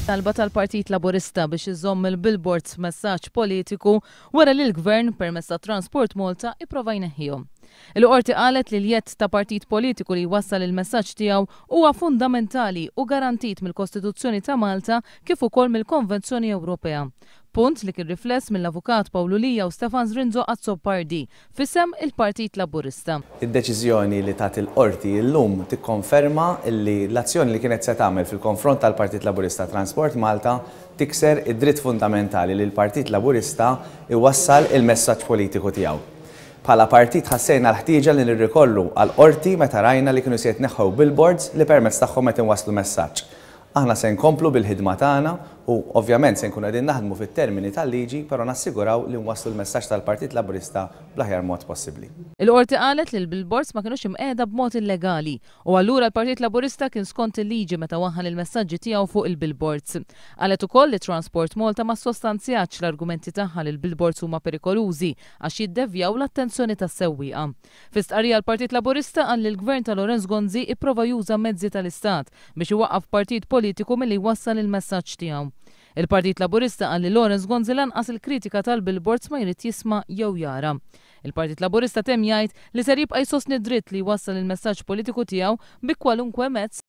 Talba tal-Partit Laburista biex iżomm il-billboards b'messaġġ politiku wara li l-Gvern, permezz ta' Transport Malta, ipprova jneħħihom. Il-Qorti qalet li l-jedd ta' partit politiku li jwassal il-messaġġ tiegħu huwa fundamentali u garantit mill-Kostituzzjoni ta' Malta kif ukoll mill-Konvenzjoni Ewropea. Punt li kien rifless mill-Avukat Pawlu Lia u Stefan Zrinzo Azzopardi f'isem il-Partit Laburista. Id-deċiżjoni li tat il-Qorti llum tikkonferma li l-azzjoni li kienet se tagħmel fil-konfront tal-Partit Laburista Transport Malta tikser id-dritt fundamentali li l-Partit Laburista jwassal il-messaġġ politiku tiegħu. Bħala partit ħassejna l-ħtieġa li nirrikorru għall-Qorti meta rajna li kienu se jitneħħew billboards li permezz tagħhom qed inwasslu messaġġ. Aħna se nkomplu bil-ħidma tagħna u ovvjament se nkunu qegħdin naħdmu fit-termini tal-liġi però nassiguraw li nwasslu l-messaġġ tal-Partit Laburista bl-aħjar mod possibbli. Il-Qorti qalet li l-billboards ma kinux imqiegħda b'mod illegali u allura l-Partit Laburista kien skont il-liġi meta waħħal il-messaġġi tiegħu fuq il-billboards. Qalet ukoll li Transport Malta ma ssostanzjatx l-argumenti tagħha li l-billboards huma perikolużi għax jiddevjaw l-attenzjoni tas-sewwieqa. Fi stqarrija l-Partit Laburista qal li l-Gvern ta' Lawrence Gonzi ipprova juża mezzi tal-Istat biex iwaqqaf partit politiku milli jwassal il-messaġġ tiegħu. Il-Partit Laburista qal li Lawrence Gonzi lanqas il-kritika tal-billboards ma jrid jisma' jew jara. Il-Partit Laburista temm jgħid li ser jibqa' jsostni d-dritt li jwassal il-messaġġ politiku tiegħu bi kwalunkwe mezz.